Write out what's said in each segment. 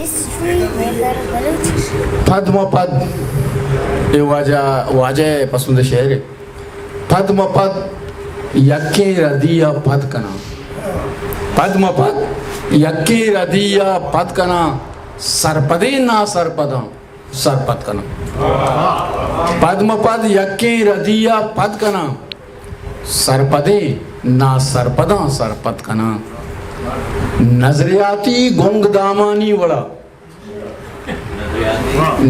ہسٹری میکر بلوچی۔ پد مہ پد، اے واجہ، واجہ ءِ پسند شعر اے۔ پد مہ پد یکیں ردی ءَ پد کناں۔ پد مہ پد یکیں ردی ءَ پد کناں، سرپدیں ناسرپداں سرپد کناں۔ پد مہ پد یکیں ردی ءَ پد کناں، سرپدیں ناسرپداں سرپد کناں۔ نظریاتی گنگ دامانی وڑا،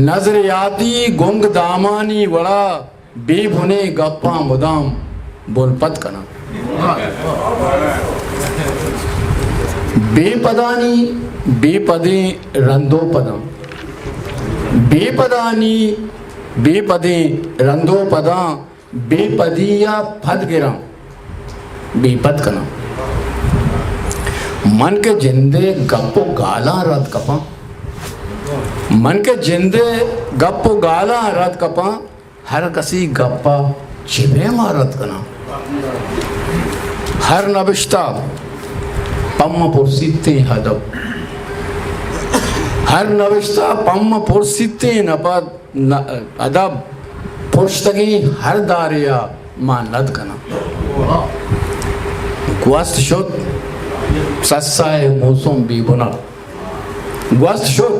نظریاتی گنگ دامانی وڑا، بے بنیں گپاں مدام بنپد کناں۔ بے پدانی بے پدیں رندو پداں، بے پدانی بے پدیں رندو پداں، بے پدی ءَ پد گراں، بے پد کناں۔ من کہ جند ءِ گپ ءُ گالاں رد کپاں، من کہ جند ءِ گپ ءُ گالاں رد کپاں، ہر کسی گپ ءَ چہ پیم ءَ رد کناں۔ ہر نبشتہ پہ من پرسیتیں ادب، ہر نبشتہ پہ من پرسیتیں نپد، نہ، ادب پرشتگیں ہر دارے ءَ ما ند کناں۔ گوست شت سسا ءِ موسم بے بنا، گوست شت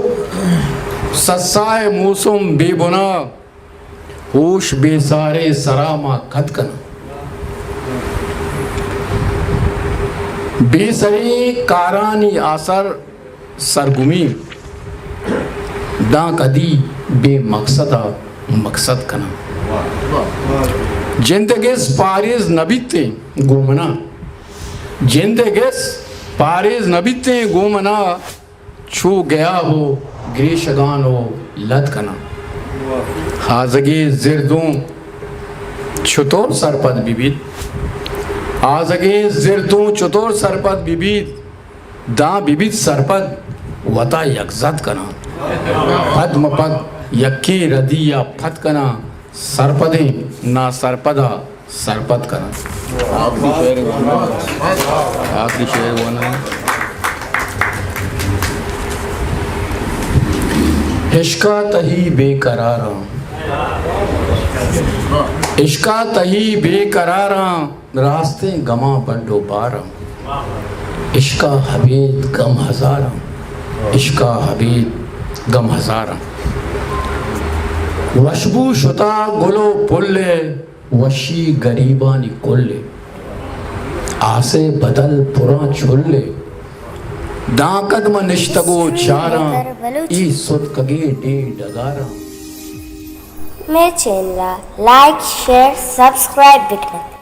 سسا ءِ موسم بے بنا، ہوش بے ساریں سرا ما کد کناں۔ بے سریں کارانی آسر سرگمی، داں کدی بے مقصد ءَ مقصد کناں۔ جند ءِ گس پاریز نہ بیتیں گوں منا، جند ءِ گس پاریز نہ بیتیں گوں منا، چو گیاب ءُ گریشگان ءُ لد کناں۔ آزگیں زردوں چطور سرپد بہ بیت؟ آزگیں زردوں چطور سرپد بہ بیت؟ داں بہ بیت سرپد، وتا یک زد کناں۔ پد مہ پد یکیں ردی ءَ پد کناں، سرپدیں ناسرپد ءَ سرپد کناں۔ آخری شعر واناں۔ آخری شعر واناں۔ عشق ءَ تہی بے قراراں، عشق ءَ تہی بے قراراں، راستیں گماں بڈ ءُ باراں۔ عشق ءَ ابید گم ہزاراں، عشق ءَ ابید گم ہزاراں۔ وشبو شتا گل ءُ پل ءِ، وشی گریبانی کل ءِ۔ آس ءِ بدل پراں چل ءِ، داں کد من نشتگ ءُ چاراں، اے ستکگیں ڈیھ ڈگاراں۔ مئے چینل ءَ لائک، شیئر، سبسکرائب بکن ات۔